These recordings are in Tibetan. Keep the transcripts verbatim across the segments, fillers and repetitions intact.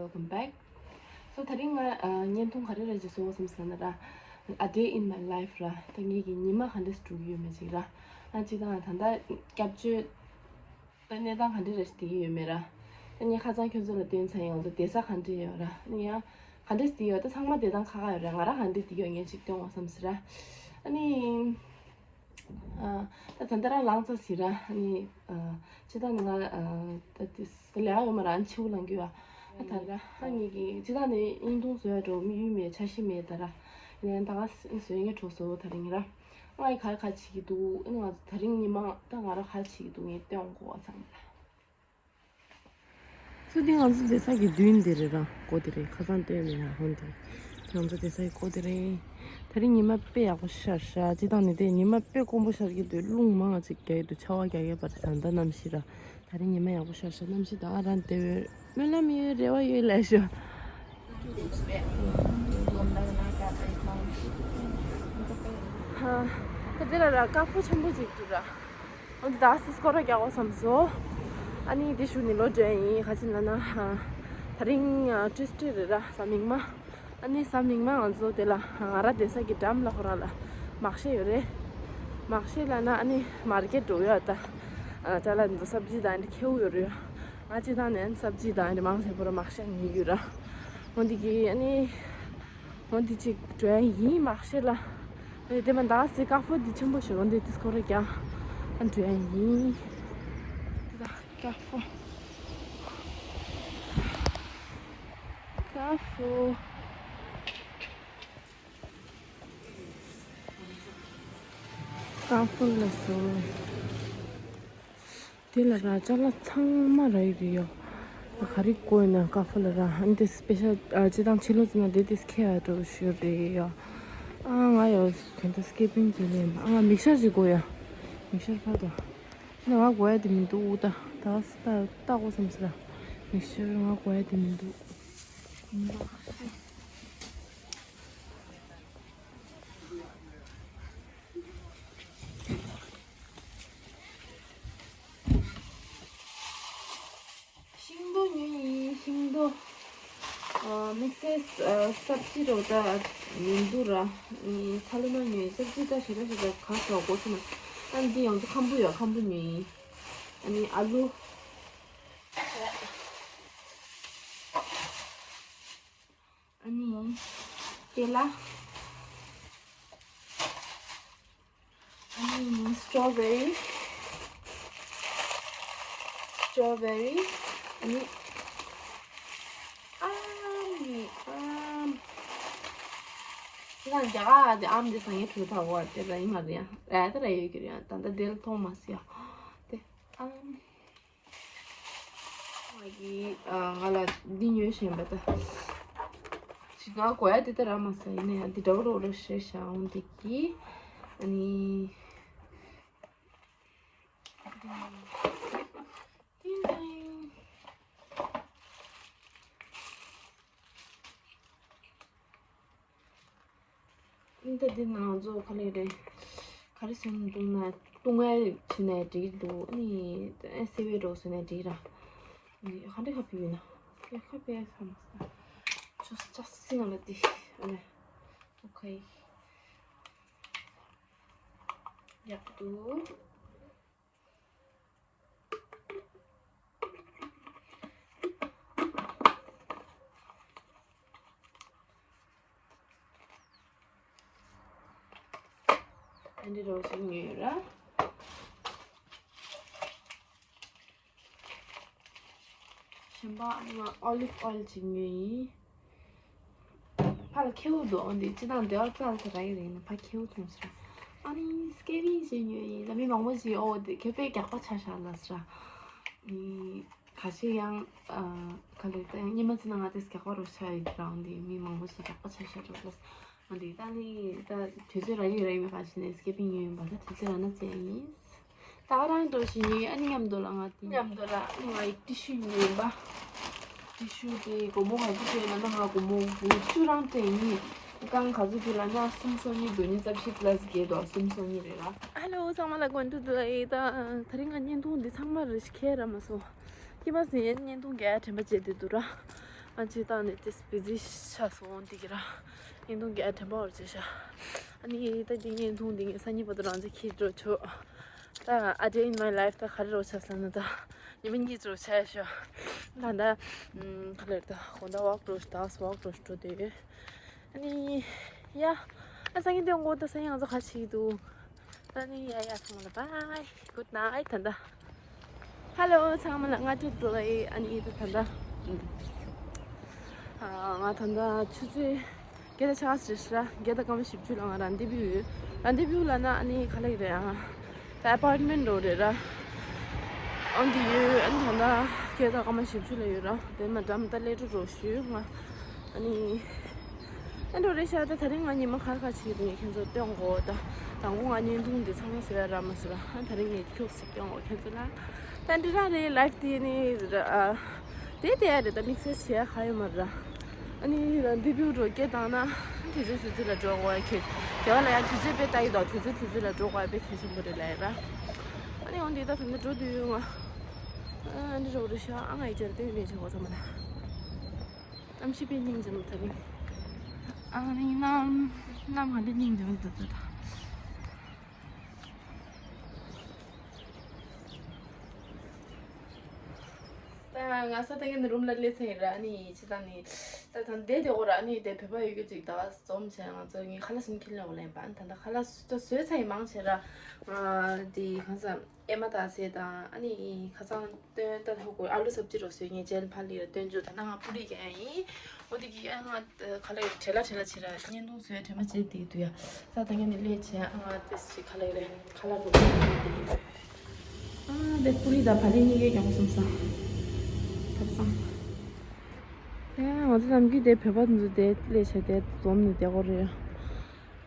Welcome back. So དེ་རིང་ང་ཨ་བརྙན་ཐུང་ག་རེ་ར་ཅིག་བཟོ་བསམ་སོང་ན་ར། A day in my life ར། ད་ངེད་ཀྱི་ཉི་མ་ག་འདྲས་འགྲོ་གི་ཡོད་མེད་ཅིག་ར། ཨ་ཅིག་དང་ད་ལྟ་སྐྱབས་བཅོལ་ད་གནས་སྟངས་ག་འདྲས་ར་ཞིག་བསྡད་ཀྱི་ཡོད་མེད་ར། ད་ངས་ཁ་སང་ཁྱོད་ཚོ་ལ་སྟོན་ཚར་ཡོད། ང་ཚོ་བསྡད་ས་ག་འདྲས་ཡོད་ར། ཨ་ནི་ཡང་ག་འདྲས་བསྡད་ཡོད། ད་ཚང་མ་བསྡད་སྟངས་ཁག་ཁག་ཡོད་ར། ང་རང་ག་འདྲས་བསྡད་ཡོད་ངས་ཅིག་སྟོན་འོང་བསམ་སོང་ར། ཨ་ནི། ཨ། ད་ད་ལྟ་རང་ལངས་ཚར་ཟིན་ར། ཨ་ནི། ཨ། སྤྱིར་བཏང་ནི་ང་ཨ། ད་དེ་ལས་ཀ་ཡོད་མ་ར། ཨ་ནི་ཕྱི་པོ་ལངས་རྒྱུ་ཡ། ཨ་ད་ར་ཨ་ངེད་ཀྱི་སྤྱིར་བཏང་ནི་བརྙན་ཐུང་བཟོ་ཡ་འགྲོ་མི་ཡུལ་མེད་འཆར་གཞི་མེད་ད་ར། ཡིན་ནའི་ད་ག་བཟོ་མཁན་གྲོགས་སོ་ད་རིང་ར། ང་ཡི་ག་རེ་ག་རེ་བྱེད་ཀྱི་འདུག་ཨ་ནི་ང་ད་རིང་ཉི་མ་ད་ང་ར་ག་རེ་བྱེད་ཀྱི་འདུག་ངས་སྟོན་དགོས་བསམ་ར། སུ་དེ་ང་ཚོ་བསྡད་ས་གི་མདུན་དེ་རེད་ར། སྒོ་དེ་རེད། ཁ་སང་སྟོན་མེད་ཡ་ཧོན་དེ། ང་ཚོ་བསྡད་ས་གི་སྒོ་དེ་རེད། ད་རིང་ཉི་མ་དཔེ་ཡག་པོ་ཤར་ཤག་སྤྱིར་བཏང་ནི་དེ་ཉི་མ་དཔེ་དཀོན་པོ་ཤར་གྱི་འདུག་རླུང་མང་ང་ཅིག་རྒྱག་གི་འདུག་ཆར་པ་རྒྱག་གི་ཡོད་པ་རེད། ད་ལྟ་གནམ་གཤིས་ར། ད་རིང་ཉི་མ་ཡག་པོ་ཤར་ཤག་གནམ་གཤིས་ད་ག་རང་བདེ་པོ་ཡོད། སྨོན་ལམ་ཡོད། རེ་བ་ཡོད་ལབ་ཤོག་ཧ། ད་དེ་ལ་ར་དཀར་པོ་ཆེན་པོ་ཅིག་འདུག་ར། འོན་ཏེ་ད་སི་སྐོར་ར་རྒྱག་དགོས་བསམ་སོང་། ཨ་ནི་དེ་ཞུ་ནི་ལོ་འདྲ་ཡིན། ག་ཅི་ལབ་ན་ཧ། ད་རིང་ཨ་ཊུས་ཌེ་རེད་ར། གཟའ་མིག་དམར། ཨ་ནི་གཟའ་མིག་དམར་ང་ཚོ་དེ་ལ་ང་ར་བསྡད་ས་གི་འགྲམ་ལ་ཁོ་རང་ལ་མར་ཁེ་ཊི་ཡོད་རེད། མར་ཁེ་ཊི་ལབ་ན་ཨ་ནི་མར་ཀེཊ་འགྲོ་ཡ་ད། ཨ་ཅ་ལག་འདི་ཚོ་སབ་ཇི་དང་འདི་ཁེའུ་ཡོད་རེད། ང་སྤྱིར་བཏང་ནས་སབ་ཇི་དང་འདི་མང་ཆེ་བོ་ར་མར་ཁེ་ཊི་ཉོ་གི་ཡོད་ར། འོན་ཏེ་གི་ཨ་ནི། འོན་ཏེ་ཅིག་འགྲོ་ཡ་ཡིན་མར་ཁེ་ཊི་ལ། ཨ་ནི་དེ་མ་ད་སི་དཀར་པོ་འདི་ཆེན་པོ་ཞིག་འོན་ཏེ་དེ་སྐོར་ར་རྒྱག་ཨ་འགྲོ་ཡ་ཡིན། དཀར་པོ། དཀར་པོ། དཀར་པོ་ལ་སོ། དེ་ལ་ར་ཅ་ལག་ཚང་མ་རག་གི་རེད་ཡ། ག་རེ་དགོས་ན་དཀར་པོ་ལ་ར། ཨ་ནི་དེ་སི་པེ་ཤལ་ཨ་སྤྱིར་བཏང་ཕྱི་ལོགས་ཚོ་ན་དེ་དེ་ཁེ་ཡ་འགྲོ་ཞུ་རེད་ཡ། ཨ་ང་ཡ་གན་ད་སི་ཀེ་པིང་ཅིག་ལེན། ཨ་ང་མིག་ཤར་ཅིག་དགོས་ཡ། མིག་ཤར་ཕ་དོ། ཨ་ང་དགོས་ཡ་དེ་མི་འདུག་ད་ད་ལྟ་ལྟ་དགོས་བསམ་སོང་ར། མིག་ཤར་ང་དགོས་ཡ་དེ་མི་འདུག་ཤིང་ཏོག་ཉོས་ཡིན། ཤིང་ཏོག་ཨ་དམིགས་བསལ་ཨ་སབ་ཇི་རོ་ད་མི་འདུག་ར། ཨ་ཚ་ལུ་མ་ཉོས་ཡིན། སབ་ཇི་ད་ཞེ་དྲག་ཞེ་དྲག་ག་སོགས་དགོས་ཚོད་མ། ཨ་འདི་ཡང་ཚོ་ཁམ་བུ་ཡོད། ཁམ་བུ་ཉོས་ཡིན། ཨ་ནི་ཨ་ལུ། ཨ་ནི་ཀེ་ལ། ཨ་ནི་སི་ཊོ་བེ་རི། སི་ཊོ་བེ་རི། ཨ་ནི་ཨམ་ནི་ཨམ། དེ་དང་རྒྱ་གར་དེ་ཨམ་དེ་ཟ་ངེ་ཐུག་ཐག་འོ་དེ་ར་ཡིན་མ་རེད་ཡ། ར་དེ་ར་ཡོད་ཀྱི་རེད་ཡ། ད་ལྟ་དེ་ལ་མཐོང་མ་སི་ཡ། དེ་ཨམ། ང་གི་ཨ་ང་ལ་འདི་ཉོས་བཞིན་པ་ད། ཅི་ང་དགོས་ཡ་དེ་ལྟ་ར་མ་ཟ་ཡིན་ན་ཡང་འདི་འདྲ་བོ་རོ་རོ་ཤེས་ཤ་འོང་འདི་གི། ཨ་ནི། ཏིང་ཏིང་། ཨིན་ད་འདི་ནང་ཚོ་ག་ལེ་རེད། ག་རེ་ཟེར་ན་འདུག་ན་བཏུང་ཡ་བྱེད་ནས་འགྲིག་འདུག་ཨ་ནི་ཨེ་སེ་བའི་འགྲོ་ཟེར་ནས་འགྲིག་ར། ཨ་ནི་ག་འདྲ་ཁ་ཕི་ཡོད་ན། ཨེ་ཁ་ཕི་ཡ་ས་མ་ས། ཅོ་ཅ་སི་ང་ལ་འདི་ཨ་ནི། ཨོ་ཁེ། ཡག་འདུག་ཨ་འདི་རོ་ཞིག་ཉོས་ཡོད་ར། གཞན་པ་ང་ཨོ་ལིབ་ཨོ་ཡལ་ཅིག་ཉོས་ཡིན། ཕ་ལ་ཁེའུ་འདུག་འོན་ཏེ་སྤྱིར་བཏང་འདི་ཨོ་ཙལ་དེ་ར་ཡི་རེད་ན་ཕ་ཁེའུ་མཐོང་ཟེར། ཨ་ནི་སི་ཀེ་བིང་ཞིག་ཉོས་ཡིན། ད་མི་མང་པོ་ཞིག་ཨོ་དེ་ཁྱོད་དཔེ་རྒྱགས་པ་ཆ་བཞག་ལ་ཟེར། ཨ་ནི་ཁ་ཤས་ཡང་ཨ་ག་ལེ་ད་ཡང་སྙེ་མ་ཚི་ན་ང་དེ་རྒྱགས་པ་རོ་ཆ་ཡི་རང་དེ་མི་མང་པོ་ཞིག་རྒྱགས་པ་ཆ་བཞག་རོགས་ལ། འོན་ཏེ་ད་ནི་ད་དུས་ཚོད་རག་གི་རེད་མེད་པ་ཞིག་ནས་སི་ཀེ་བིང་ཉོས་ཡིན་པ། ད་དུས་ཚོད་རག་ན་བཙལ་ཡིན། ད་ག་རང་འགྲོ་ཞིག་ཉོས་ཡིན། ཨ་ནི་མཉམ་དུ་ལ་ང་དེ་མཉམ་དུ་ལ་ང་ཡི་ཏི་ཤུ་ཉོས་ཡིན་པ། ཏི་ཤུ་དེ་སྒོར་མོ་ག་ཚོད་སྤྲད་ལབ་ན་ང་སྒོར་མོ་དགུ་བཅུ་རང་སྤྲད་ཡིན། རྐང་ག་ཚོད་སྤྲད་ལབ་ན་སུམ་སོ་གཉིས་བདུན་ཉི་ཤུ་རྩ་བཞི་པ་ལ་སི་བརྒྱད་དོ་སུམ་སོ་གཉིས་རེད་ལ། ཧེ་ལོ་ཚང་མ་ལ་དགོང་དྲོ་བདེ་ལེགས། ད་དེ་རིང་ང་བརྙན་ཐུང་འདི་ཚང་མ་རེ་ཞིག་ཁྱེར་ར་མ་སོང་། ཁྱེད་མ་ཟིན་ཡན་བརྙན་ཐུང་རྒྱག་ཡ་དྲན་པ་བརྗེད་དེ་འདུག་ར། ཨ་ཅེ་ད་ནི་ཏིས་བི་ཛི་ཆགས་སོང་འདི་གི་ར། བརྙན་ཐུང་གི་ཨ་དྲན་པ་བར་ཆེ་ཤ། ཨ་ནི་ད་འདི་བརྙན་ཐུང་འདི་ངས་སང་ཉིན་བར་དུ་རང་ཚོ་ཁྱེར་འགྲོ་ཆོག་ད་A day in my life ད་ག་རེ་རོ་ཆགས་ས་ན་ད། ཉི་མ་གཉིས་རོ་ཆགས་ཤ། ད་ད། ཨམ། ག་ལེར་ད་དགོང་ད་ཝག་འགྲོ་ད་ཝག་འགྲོ་འགྲོ་དེ། ཨ་ནི། ཡ། ཨ་སང་ཉིན་སྟོན་གོ་ད་སང་ཉིན་ང་ཚོ་ག་ཆེ་འདུག་ད་ནི་ཡ་ཡ་ཚང་མ་ལ་bye good night ད་ད། Hello ཚང་མ་ལ་སྔ་དྲོ་བདེ་ལེགས། ཨ་ནི་ད་ད་ད། ཨ་ང་ད་ད་ཆུ་ཚོད་བརྒྱད་དང་ཕྱེད་ཀ་ཙམ་རེད་ཤག་བརྒྱད་དང་སྐར་མ་བཞི་བཅུ་ལ་ང་རན་དི་བྷིའུ་ཡོད། རན་དི་བྷིའུ་ལ་ན་ཨ་ནི་ག་ལེར་རེད་ཨ། ད་ཨ་པར་ཊི་མེན་ཊི་འགྲོ་རེད་ར། ཨ་འདི་ཡོད་ཨ་ནི་ད་ད་བརྒྱད་དང་སྐར་མ་བཞི་བཅུ་ལ་ཡོད་ར། དེ་མ་འགྲམ་ད་སླེབས་འགྲོ་རོགས་ཞུ་ང་། ཨ་ནི། ཨ་འགྲོ་རེད་ཤག་ད་དེ་རིང་ང་ཉི་མ་ག་རེ་ག་རེ་བྱེད་ཀྱི་འདུག་ངས་ཁྱེད་ཚོར་སྟོན་དགོས་ད། དང་པོ་ང་བརྙན་ཐུང་འདི་ཚང་མ་བཟོ་ཡ་རག་མ་སོང་ར། ཨ་ད་རིང་ངས་ཁྱོད་ཚོར་སྟོན་དགོས་ཁྱེད་ཚོ་ལ། ད་འདི་རང་རེད་ལའིབ་དེ་ནི་ར། ཨ། དེ་དེ་ཡ་རེད་ད་དམིགས་བསལ་བྱེད་ཡ་ག་ཡོད་མ་རེད་ར། ཨ་ནི་ར་འདི་བིའུ་འགྲོ་སྐད་བཏང་ན་དུས་ཚོད་དུས་ཚོད་ལ་འགྲོ་དགོས་ཡ་ཁྱེད། དེ་བ་ལ་ཡ་དུས་ཚོད་དཔེ་ལྟ་ཡི་དང་དུས་ཚོད་དུས་ཚོད་ལ་འགྲོ་དགོས་ཡ་དཔེ་གལ་ཆེན་པོ་རེད་ལབ་ཡ་ར། ཨ་ནི་འོ་འདི་ད་ད་འདི་འགྲོ་དུས་ཡོད་ང་། ཨ་འདི་རོགས་རེད་ཤག་ཨ་ང་ཡི་ཅར་དེ་མེད་ཆེ་གོ་ཚང་མ་ན། གནམ་གཤིས་དཔེ་སྙིང་རྗེ་མོ་ད་རིང་། ཨ་ནི་གནམ་གནམ་ག་འདྲ་སྙིང་རྗེ་མོ་འདུག་ད་ད། ད་ང་ས་ད་གིན་རུམ་ལ་སླེབས་ཚར་ཡིན་ར། ཨ་ནི་ཅི་ད་ནི་ད་ད་འདས་དེ་འོ་ར། ཨ་ནི་དེ་བོད་པ་ཡོད་རྒྱུ་ཅིག་ད་འཛོམས་བྱས་ང་ཚོ་ངའི་ཁ་ལག་ཟིན་ཁྱེར་ལ་འོ་ལ་ཡིན་པ། ཨ་ནི་ད་ད་ཁ་ལག་ད་བཟོས་ཚར་ཡིན་མང་ཆེ་ར། ང་དེ་གང་ས་ཨེ་མ་ད་ཟེ་དང་ཨ་ནི་ཁ་སང་སྟོན་ད་ཧོ་གོ་ཨ་ལུ་སབ་ཅི་རོ་བཟོས་ངས་ཇལ་ཕ་ལི་ར་སྟོན་འཇུ་ད་ན་ང་པུ་རི་ག་ཡིན། འོ་དེ་གི་ཨ་ང་ཁ་ལག་བྲེལ་ལ་བྲེལ་ལ་བྱེད་ར། བརྙན་ཐུང་བཟོས་དྲན་པ་བྱེད་དེ་འདུག་ཡ། ད་ད་ངས་ནི་ལས་བྱས་ཨ་ང་ཏེ་སི་ཁ་ལག་རེད་ཁ་ལག་རུ་ཨ་དེ་པུ་རི་ད་ཕ་ལི་གཉིས་ཀའི་གྱོང་སོང་ས་ཐབ་ཚང་། ཨེ་ང་ཚོ་ནམ་རྒྱུན་དེ་བོད་པ་ཚོ་དེ་ལས་བྱས་དེ་འཛོམས་ནས་བསྡད་ཀྱི་རེད།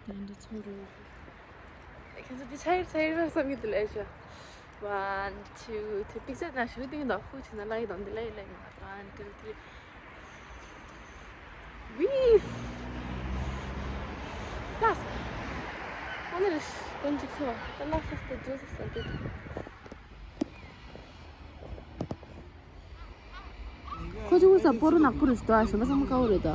དེ་འདྲ་ཚོ་རུ། ཁྱེད་ཚོ་འདི་ཆ་ཡིར་ཆ་ཡིར་བསམ་གྱི་འདུག་ལས་ཤོག One, two, three. Picture ན་ཞུ་ཏིང་དང་ཧུ་ཆི་ན་ལ་ཡི་དང་འདི་ལ་ཡི་ལ་ཡི། One, two, three. Wee. Last. One is going to tell. The last is the juice is the. ཁོ་ཚོ་ས་པོ་རོ་ནག་པོ་རེད་ཤི་ཏོ་ཨ་ཤི་མ་སམ་ཀའོ་རེད་ད།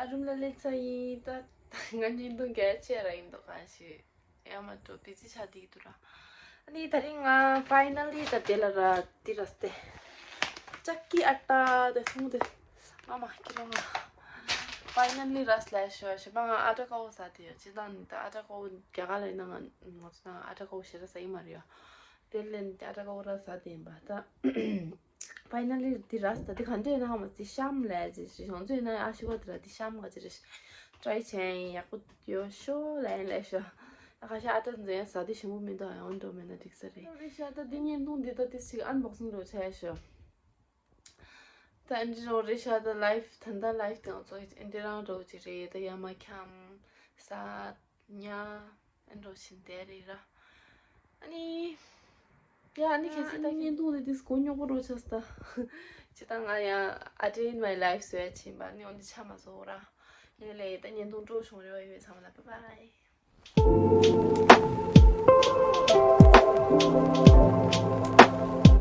ཨ་རུམ་ལ་ལེ་ཚ་ཡིན་ད། ང་ཉིན་དུ་གལ་ཆེ་ར་ཡིན་དོ་ག་ཤི། ཡ་མ་འགྲོ་བི་ཛི་ཆགས་བསྡད་འདུག་ར། ཨ་ནི་ད་རིང་ང་ཕའི་ནལ་ལི་ད་དེ་ལ་ར་དེ་ར་སྟེ། ཅག་གི་ཨ་ཏ་དེ་སོང་དེ། ཨ་མ་ཁྱི་རང་ང་། ཕའི་ནལ་ལི་ར་སླེབས་ཤོག་ཞེས་པ་ང་ཨ་ཏྲ་ཀའོ་ཟ་དེ་ཡོད་ཅི་ད་ནི་ད་ཨ་ཏྲ་ཀའོ་རྒྱ་གར་ལ་ཡིན་ན་ང་ང་ཚོ་ན་ཨ་ཏྲ་ཀའོ་ཞེ་ར་ཟ་ཡི་མ་རེད་ཡོད། དེ་ལས་ཨ་ཏྲ་ཀའོ་ར་ཟ་དེ་ཡིན་པ་ད། ཕའི་ནལ་ལི་འདི་ར་ས་ད་འདི་ག་འདྲ་ཡིན་ན་ཧ་མ་ཙི་ཤམ་ལས་ཅི་ཞིག་ཡོང་ཚོད་ན་ཨ་ཤི་བ་དེ་ར་འདི་ཤམ་ག་ཅི་རེད། ཊྲའི་བྱས་ཡག་པོ་ཡོད་ཤོ་ལས་ལས་ཤོ། ད་ཁ་ཤ་ཨ་ཏ་འཛིན་ཡ་ཟ་དུས་ཞིམ་པོ་མི་འདུག་ཡང་འགྲོ་མེད་ན་འགྲིག་ས་རེད། རེད་ཤ་ད་འདི་བརྙན་ཐུང་འདི་ད་ཏི་ཞིག་ཨན་བོག་སིང་རོ་བྱས་ཤོ། ད་འདི་རོ་རེད་ཤ་ད་ལའིབ་ད་ད་ལའིབ་དང་ཚོ་འདི་རང་རོ་ཅི་རེད་ད་ཡ་མ་འཁྱམ་ས། ཉ། ཨ་འགྲོ་བཞིན་བསྡད་རེད་ར། ཨ་ནི། ཡ་ཨ་ནི་ཁྱེད་ཚོ་ད་བརྙན་ཐུང་འདི་དིས་གོ་རྙོག་པོ་རོ་ཆགས་ད། ཅི་ད་ང་ཡང་A day in my life བཟོས་ཕྱིན་པ་ནི་འོན་ཏེ་ཆ་མ་བཟོ་ར། ཡིན་ལས་ད་བརྙན་ཐུང་སྤྲོ་བྱུང་རེ་བ་ཡོད་ཚང་མ་ལ་bye bye།